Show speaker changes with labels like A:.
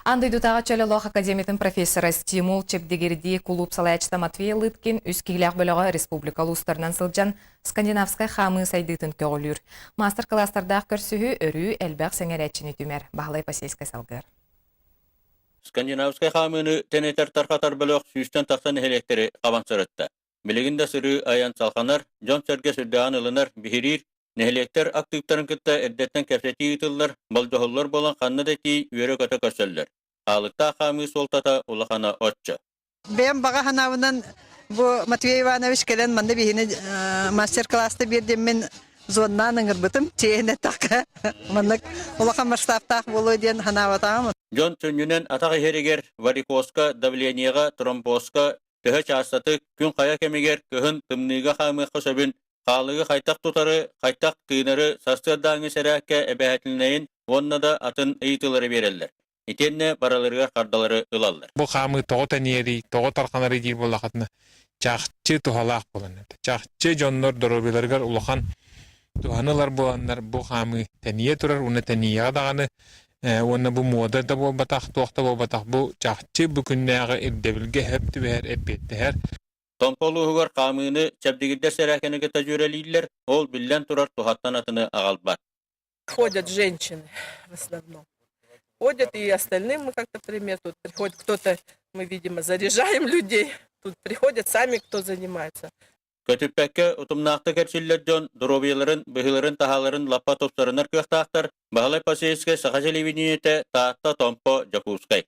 A: Аан дойдутааҕы чөл олох академиятын профессора Стимул чэбдигирдии кулууп салайааччыта Матвей Лыткин үс киһилээх бөлөҕө республика улуустарынан сылдьан скандинавскай хаамыы сайдыытын көҕүлүүр. Маастар-кылаастардаах көрсүһүү өрүү элбэх сэҥээрээччини түмэр. Баһылай Посельскай салгыар.
B: Скандинавскай хаамыыны тэнитэр тархатар бөлөх сүүстэн тахса нэһилиэктэри хабан сырытта. Билигин да сырыы айан салҕанар, дьон-сэргэ сүрдээҕин ылынар, биһириир, нэһилиэктэр актыыптарын кытта эрдэттэн кэпсэтии ыытыллар, болдьоһуллар буолан ханна да тиий үөрэ-көтө көрсөллөр. Хаалыктаах хаамыы суолтата улахана оччо.
C: Бэйэм баҕа санаабынан бу Матвей Иванович кэлэн манна биһини мастер-класста биэрдиммин зоннаан ыҥырбытым. Чиэһин эттэххэ маннык улахан масштабтаах буолуо диэн санаабатаҕым.
B: Дьон сүнньүнэн атах иһэригэр варикозка, давлениеҕа, тромбозка төһө чаастатык, күн хайа кэмигэр кыһын тымныыга хаамыахха сөбүн, хаалыгы хайдах тутары, хайдах тыынары сарсыардааҥҥы сэрээккэ эбэһээтинэйин уонна да атын ыйытыылары биэрэллэр. Итиэннэ барыларыгар хардалары ылаллар.
D: Бу хаамыы тоҕо тэнийэрий, тоҕо тарҕанарый диир буоллаххытына, чахчы туһалаах буолан этэ. Чахчы дьоннор доруобуйаларыгар улахан туһаны ылар буоланнар бу хаамыы тэнийэ турар уонна тэнийэҕэ даҕаны уонна бу муода да буолбатах, туох да буолбатах, бу чахчы бу күннээҕи ирдэбилгэ сөп түбэһэр, эппиэттэһэр.
B: Томпо улууһугар хаамыыны чэбдигирдэр сэрээкэни кытта дьүөрэлииллэр, ол биллэн турар туһаттан атыны аҕалбат.
E: Ходят женщины в основном. Ходят и остальным мы как-то пример. Тут приходит кто-то, мы, видимо, заряжаем людей. Тут приходят сами, кто занимается.
B: Көтүппэккэ утумнаахтык эрчиллэр дьон доруобуйаларын, быһыыларын-таһааларын лаппа тупсарынар кыахтаахтар. Баһылай Посельскай, Саха телевидениетэ, Таатта, Томпо, Дьокуускай.